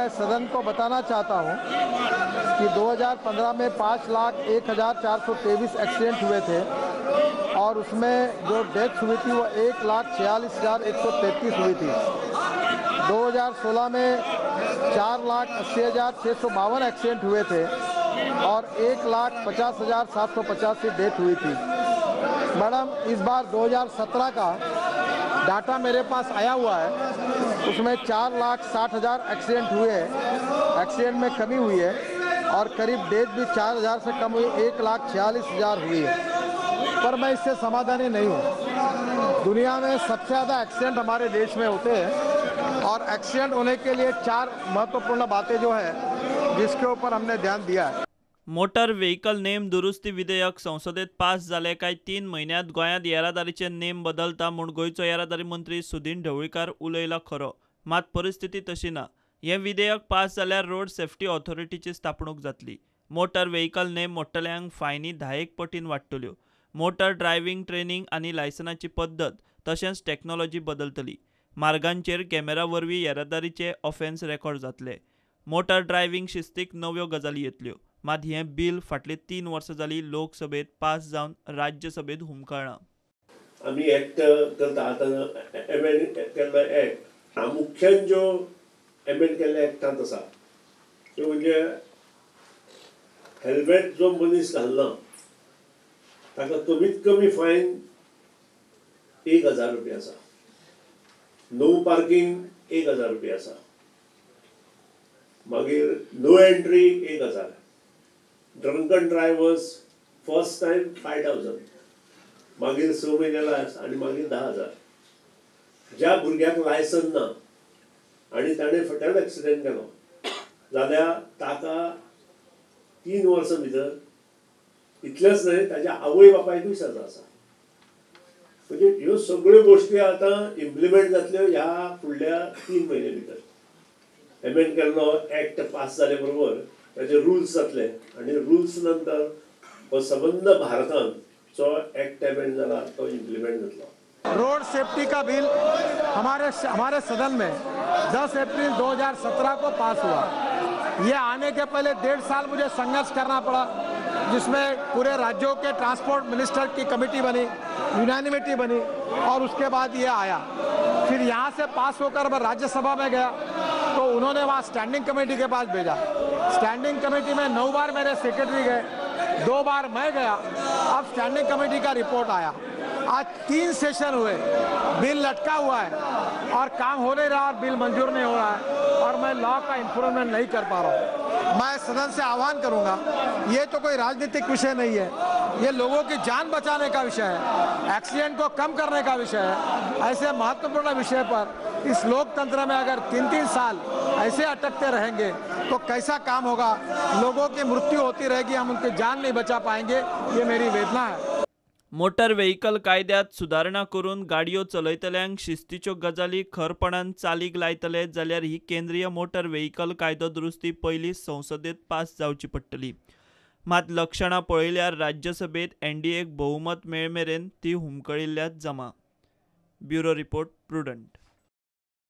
मैं सदन को बताना चाहता हूं कि 2015 में 5,01,423 एक्सीडेंट हुए थे और उसमें जो डेथ हुई थी वो 1,46,133 हुई थी। 2016 में 4,80,652 एक्सीडेंट हुए थे और 1,50,785 डेथ हुई थी। मैडम, इस बार 2017 का डाटा मेरे पास आया हुआ है, उसमें 4,60,000 एक्सीडेंट हुए हैं, एक्सीडेंट में कमी हुई है और करीब डेथ भी 4,000 से कम हुई, 1,46,000 हुई है। पर मैं इससे समाधानी नहीं हूँ। दुनिया में सबसे ज़्यादा एक्सीडेंट हमारे देश में होते हैं और एक्सीडेंट होने के लिए 4 महत्वपूर्ण बातें जो है जिसके ऊपर हमने ध्यान दिया है। मोटर व्हेकल नेम दुरुस्ती विधेयक संसदेत पास जाले काय 3 म्हयन्यांत गोंयांत येरादारीचे नेम बदलता म्हूण गोंयचो येरादारी मंत्री सुदीन ढवळीकार उलयला खरो, मात परिस्थिती तशी ना। हें विधेयक पास जाल्यार रोड सेफ्टी ऑथॉरिटीची स्थापणूक जातली। मोटर व्हेकल नेम मोडटल्यांक फायनी 10 पटीन वाडटल्यो। मोटर ड्रायव्हिंग ट्रेनिंग आनी लायसनाची पद्दत तशेंच टॅक्नॉलॉजी बदलतली। मार्गांचेर कॅमेरा वरवीं येरादारीचे ऑफेन्स रेकॉर्ड जातले। मोटर ड्रायव्हिंग शिस्तीक नव्यो गजाली येतल्यो। मात हें बिल फाटली 3 वर्सां जाली लोकसभेत पास जावन राज्यसभेत हुमकळ्ळां। आमी एक्ट करता आतां एमेंड केल्लो एक्ट प्रामुख्यान जो एमेंड केल्ल्या एक्टांत आसा त्यो म्हणजे हेल्मेट जो मनीस घालना ताका कमीत कमी फायन 1,000 रुपया आसा, नो पार्किंग 1,000 रुपया आसा, मागीर no entry 1,000, drunken drivers first time 5,000, मागीर 6 म्हयने लायस आनी मागीर 10,000। ज्या भुरग्याक लायसन ना आनी ताणें फटल एक्सिडेंट केलो जाल्यार ताका 3 वर्सां भितर, इतलेंच न्हय ताज्या आवय बापायकूय सजा आसा। म्हणजे ह्यो सगळ्यो गोश्टी आतां इम्प्लिमेंट जातल्यो ह्या फुडल्या 3 म्हयन्या भितर। एमेंड केल्लो एक्ट पास जाले बरोबर ताजे रुल्स जातले आनी रुल्स नंतर हो सबंद भारतांत जो एक्ट एमेंड जाला तो इम्प्लिमेंट जातलो। रोड सेफ्टी का बिल हमारे सदन में 10 अप्रैल 2017 को पास हुआ। ये आने के पहले 1.5 साल मुझे संघर्ष करना पड़ा, जिसमें पूरे राज्यों के ट्रांसपोर्ट मिनिस्टर की कमेटी बनी, यूनानिमिटी बनी और उसके बाद ये आया। फिर यहाँ से पास होकर मैं राज्यसभा में गया तो उन्होंने वहाँ स्टैंडिंग कमेटी के पास भेजा। स्टैंडिंग कमेटी में 9 बार मेरे सेक्रेटरी गए, 2 बार मैं गया। अब स्टैंडिंग कमेटी का रिपोर्ट आया। आज 3 सेशन हुए, बिल लटका हुआ है और काम हो नहीं रहा और बिल मंजूर नहीं हो रहा है और मैं लॉ का इम्प्रूवमेंट नहीं कर पा रहा हूँ। मैं सदन से आह्वान करूँगा, ये तो कोई राजनीतिक विषय नहीं है, ये लोगों की जान बचाने का विषय है, एक्सीडेंट को कम करने का विषय है। ऐसे महत्वपूर्ण विषय पर इस लोकतंत्र में अगर 3-3 साल ऐसे अटकते रहेंगे तो कैसा काम होगा? लोगों की मृत्यु होती रहेगी, हम उनकी जान नहीं बचा पाएंगे, ये मेरी वेदना है। मोटर व्हेकल कायद्यात सुदारणा करून गाडयो चलयतल्यांक शिस्तीच्यो गजाली खरपणान चालीक लायतले जाल्यार ही केंद्रीय मोटर व्हेकल कायदो दुरुस्ती पयलीं संसदेत पास जावची पडटली। मात लक्षणां पळयल्यार राज्यसभेत एनडीएक बहुमत मेळमेरेन ती हुमकळिल्ल्यात जमा। Bureau report, Prudent.